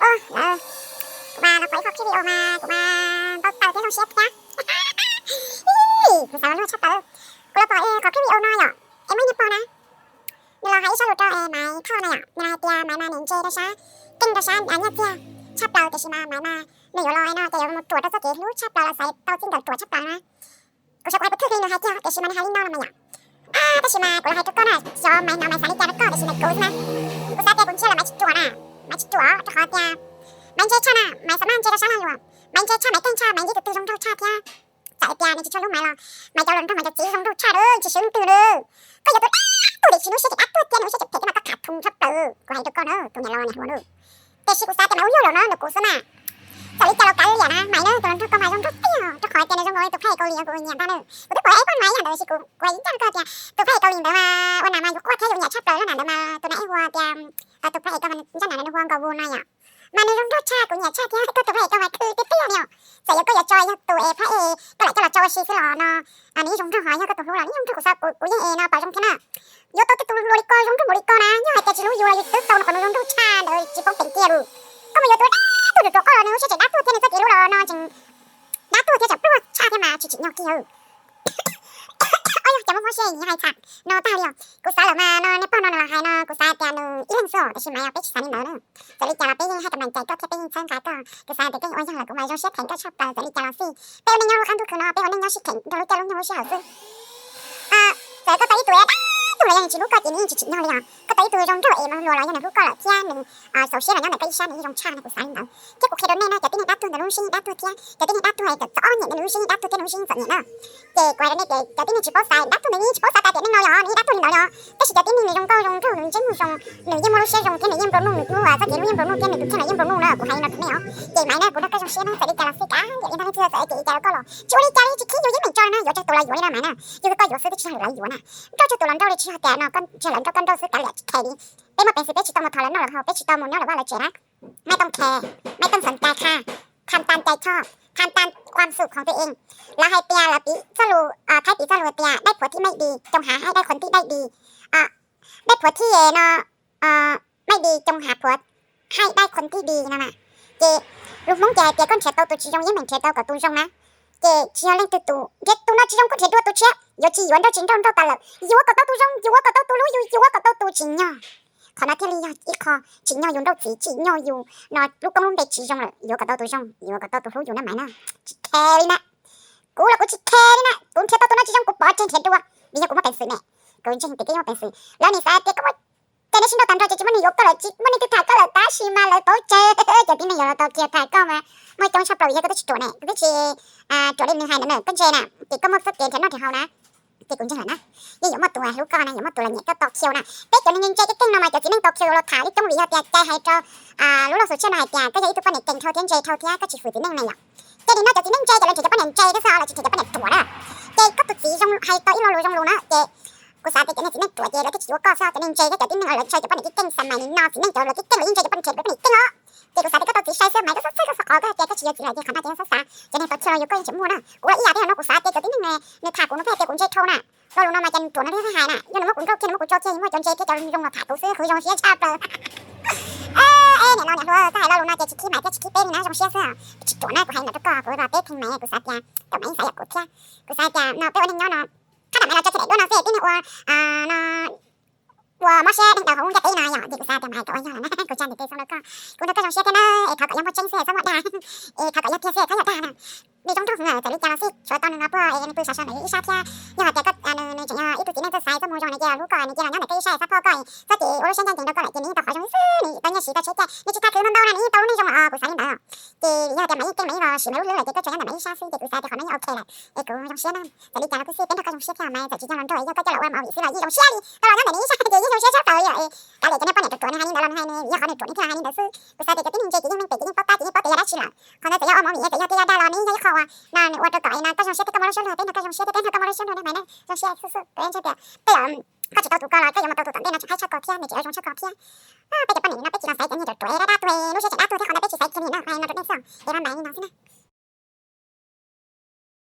tuaj lawm. Kuv mas los pom ib qho clip video mas kuv mas npau taws thiab zoo siab thiab. Kuv xav los luag tshaj plaws. Kuv los pom ib qho clip video no yom, es muaj ib niag pog na, nws los hais ib zaj lus rau es Maiv Thoj na yom, nws hais tias Maiv mas nws ntse rau sab, keej rau sab nyiaj txiag tshaj plaws, tiam sis mas Maiv mas nws yuav los no ces yuav mus ruam rau txoj kev hlub txhaj plaws los xaiv tau txij nkawm ruam tshaj plaws na. Kuv xav kuv hais kuv thwj li nws hais kiag tiam sis mas nws hais li no los mas yom. Tab sis mas kuv los hais rau koj na, xyov Maiv no Maiv xav li cas rau koj tiam sis mas kuv xwb na, kuv xav tias kuv ntsia los Maiv tsis ruam na, Maiv tsis ruam rau qhov tias Maiv ntse tshaj na, Maiv xav maj ntse rau sab lag luam, Maiv ntse tshaj, Maiv keej txhaj, Maiv ntsib tus twg zoo nraug tshaj thiab. Txawm tias nws tsis tshua hlub Maiv los Maiv cov hluas nraug Maiv cov txiv zoo nraug tshaj, tsis swb leej twg li. Koj yuav tus dab tuag tim tsis hlub siab tseem dab tuag thiab, nws lub siab tseem phem thiab mas koj khav thum tshaj plaws, kuv hais rau koj na tus niam laus niam hluas na. Tiam sis kuv xav tias Maiv ua yog lawm na, nws kuv xwb na. Txawm li cas los kav liam na Maiv na, tus hluas nraug koj mas zoo nraug tiag, rau qhov tias nws zoo li tus phab Kaus Lim kuv nyiam ntag na. Kuv twb pom ib pob Maiv yam ntawd tiam sis kuv kuv ib ncaj rau koj tias tus phab Kaus Lim ntawd mas ua nam mas yuav quaj thiab yuav nyiam tshaj plaws, zaj nam ntawd mas tus nam ej hu tias, tus phab Kaus Lim ntawd hu Nkaus Vus no yom. Mas nws zoo nraug tshaj, kuv nyiam tshaj thiab, koj tus phab Kaus Lim mas khw tiag tiag li os. Txawm yog koj yuav tso yog tus es phab es koj lam coj los so xwb los no, nws yeej zoo nraug, ho yog koj tus hlub los nws yeej zoo nraug, kuv xav kuv yeej es no pom zoo thiab na. Yuav tau tej tus hluas li koj zoo nraug npaum li koj na, yog hais tias tsis hlub yus los yus twb tau nws qhov nws zoo nraug tshaj ntawd tsis poob peev kiag li. Koj mus yuav tus dab tuag ruam ruam koj los nws lub siab tseem dab tuag thiab nws txoj kev hlub los no tseem dab tuag thiab tseem pluag tshaj thiab mas tsis tsim nyog kiag. Ob yog cas muaj mob siab hais txham no tag li os. Kuv xav lawm mas no niag pog no nws los hais no kuv xav tias nws ib leeg xwb os, tiam sis mas yog peb tsis xav li ntawd na. Txawm li cas los peb yeej haj kam meem cais koj thiab peb yeej txhawb nqa koj. Kuv xav tias koj yeej ua yog lawm kuv mas zoo siab kheev koj tshaj plaws. Txawm li cas los xij peb ua neej nyob lub qab ntuj khwv no peb ua neej nyob sib kheev nrog lub caij lub nyoog lub sij hawm xwb. Txawm koj tau ib tug dab tuag los yog nws tsis hlub koj ces nws yeej tsis tsim nyog li os. Koj tau ib tug zoo nraug es mas luag los yog nws hlub koj lawm thiab nws xaus siab los nyob ntawm koj ib sab nws yeej zoo tshaj no kuv xav li ntawd. Thiab kuv qhia rau nej na, cov tib neeg dab tuag ntawd lub siab yeej dab tuag thiab, cov tib neeg dab tuag es txom txom nyem ntawd lub siab yeej dab tuag thiab nws lub siab yeej txom nyem na. Ces kuv hais rau nej tias cov tib neeg tsis paub xav dab tuag ntawd nws yeej tsis paub xav tias tiam neej no yog nws yeej dab tuag li ntawd yog, tab sis cov tib neeg nws zoo nkauj zoo nraug nws ntseeb muag zoo, nws yeej muaj lub siab zoo thiab nws yeej nplua nuj, nws lub txoj kev hlub yeej nplua nuj thiab nws tus kheej los yeej nplua nuj na, kuv hais li no rau nej os. Ces Maiv na kuv nrog koj zoo siab na, txawm li cas los xij kav liam ntag, leej twg txawm kev li cas rau koj los tsis ua li cas li, tsis khib yus yeej meem tso na, yuav tsawg tus los yuav li no Maiv na. Yog koj yuav xwb twb tsis yog lwm lawv yuav na. Nrauj tsawg tus los nrauj li, tsis yog tias no koj tsis yog lawv nrauj koj nrauj xwb kav liam tsis khe li. Peb muaj peev xwm peb tsis tau mus thov lawv noj lawv haus, peb tsis tau mus nyob lawv vaj lawv tsev na. Maiv tooj khe, Maiv tooj xeem cai kha, tham tam cai choj, tham tam khuam xum khoom twj ees. Lawv hais tias lawv piv txoj lus, Thaib piv txoj lus tias ได้ผัวที่ไม่ดี จงหาให้ได้คนที่ได้ดี, ได้ผัวที่ no ไม่ดี จงหาผัวให้ได้คนที่ดี no na. Ces lus Hmoob ces hais tias koj nrhiav tau tus tsis zoo yeej meem nrhiav tau kom tus zoo na. Ces tsis yog leej twg tus, nrhiav tus no tsis zoo koj nrhiav dua tus tshiab, yuav tsis yuav nrauj tsis nrauj nrauj tas lawm, yuav kom tau tus zoo, yuav kom tau tus hlub yus, yuav kom tau tus tsim nyog. Qhov no thiaj li yog ib qho tsim nyog yus nrauj txiv, tsim nyog yus no lub koob lub npe tsis zoo lawm, yuav kom tau tus zoo, yuav kom tau tus hlub yus na Maiv na. Tsis khe li na. Kuv los kuv tsis khe li na, kuv nrhiav tau tus no tsis zoo kuv pov tseg nrhiav dua, vim yog kuv muaj peev xwm ne. Kuv ntseeg tias koj yeej muaj peev xwm. Lawv nim xav tias koj muaj cai nej sib nrauj tag nrho ces tsis muaj neeg yuav koj lawm, tsis muaj neeg twg tham koj lawm, tab sis mas lawv paub tseg, cov tib neeg yuav los tau kiag tham koj mas muaj coob tshaj plaws, yog koj twb tsis ruam ne, koj twb tsis ruam li nws hais ntawd na, koj ntse na, ces koj muaj txoj kev nrhiav noj nrhiav haus na. Ces kuv ntseeg lawm na, yeej yuav muaj tus hlub koj na, yuav muaj tus los nyiam koj tos khiu na. Peb cov neeg ntse ntse keej keej no mas cov txiv neej tos khiu yuav los tham li coob vim yog tias cai hais rau lub loj xus tshiab no hais tias koj yog ib tug poj niam keeg dhau thiab ntse dhau thiab koj tsis fwm txiv neej na yom. Ces nim no cov txiv neej ntse cov lawv nrhiav cov poj niam ntse thiab xwb, lawv tsis nrhiav cov poj niam ruam na. Ces koj tus txiv zoo hais tau ib lo lus zoo lus na, ces kuv xav tias cov niag txiv neej ruam ces lawv thiaj tsis yuav koj xwb, cov neeg ntse thiab cov tib neeg lawv ntshaw cov poj niam keej keej, xav mas nim no txiv neej cov lawv keej keej lawv yeej ntse cov poj niam ruam poj niam keej os. Ces kuv xav tias koj tau txiv sai xwb mas koj xav txhawj koj xav qhov koj tias koj tsis yuav txiv lawm ces qhov no ces yog xav xav, cov neeg tau khiu los yuav koj yeej tseem muaj na. Kuv los ib yam thiab no kuv xav tias cov tib neeg nws tham kuv no thiaj tias kuv ntse dhau na. Lo lus no mas cov nws ruam no thiaj hais na, yog nws muab kuv nrauj kiag nws muab kuv tso kiag, muaj cov ntse thiab cov zoo los tham kuv xwb, kuv zoo siab tshaj plaws. Ej niam laus niam hluas, koj hais lo lus no ces tsis khib Maiv thiab tsis khib peb li na, zoo siab xwb. Tsis ruam na, kuv hais ntawm rau koj, kuv los teb thee Maiv, kuv xav tias kom Maiv xav yam kuv thiab. Kuv xav tias no peb ua neej nyob no, qhab dam Maiv los tso kiag daim duab no xwb, tib neeg ua no ua mob siab deeg daws hauv ntiaj teb no yom, ces kuv xav tias Maiv kom ua yog lawm na, kuv tsa ntiv tes xaus rau koj. Kuv nrog koj zoo siab thiab na, es thov kom yog muaj tseeb xwb txhob muaj dag, es thov kom yog tiag xwb txhob yog dag na. Nws zoo nraug heev, txawm li cas los xij tshuav tau nws no puag es nws pw sov sov nws ib sab thiab. Yog hais tias koj, nws tseem yog ib tug txiv neej txawj xaiv txoj moo zoo, nws cia li hlub koj, nws cia li nyob ntawm koj ib sab xav phoj koj, txoj kev ua lub siab ncaj ncees rau koj lawm ces nws yeej tau qhov zoo xwb, nws tau nyiaj siv tau tsheb caij, nws tsis tag khwv ntau ntau na, nws yeej tau lub neej zoo os, kuv xav li ntawd. Ces yog hais tias Maiv yeej keej Maiv los sim Maiv lub hlwb lawm ces koj tso nyob ntawm Maiv ib sab xwb ces kuv xav tias qhov no yeej ok lawm, es kuv zoo siab na. Txawm li cas los kuj xij peb nrog koj zoo siab thiab Maiv, txawm tsis yog los nrauj es yog koj coj los ua lam ua vim xwb los yeej zoo siab li, tau los nyob ntawm nws ib sab ces yeej zoo siab tshaj plaws li. Es kav liam cov niag poj niam ruam ruam nws hais li ntawd los nws hais nws yog qhov nws ruam nws thiaj hais li ntawd xwb. Kuv xav tias cov tib neeg ntse ces yeej meej pem ces yeej paub tab ces yeej paub tias yog dab tsi lawm. Qhov ntawd txawm yog ua movie txawm yog tiag yog dag los nws yeej yog ib qho uas no nws ua rau kom no koj zoo siab thiab koj muaj lub siab luag, peb nrog koj zoo siab thiab peb nrog koj muaj lub siab luag na Maiv na, zoo siab xwb xwb, peb ntseeg tias tej zaum koj tsis tau tus ko los koj yuav mus tau tus tom ntej no tseem haib tshaj ko thiab nws tseem yuav zoo tshaj ko thiab. Peb cov poj niam no peb tsis los xaiv cov niag ruam ruam dab dab tuag lub siab tseem dab tuag thiab, qhov ntawd peb tsis xaiv kiag li na, hais no rau nej xwb es bye bye li no xwb na.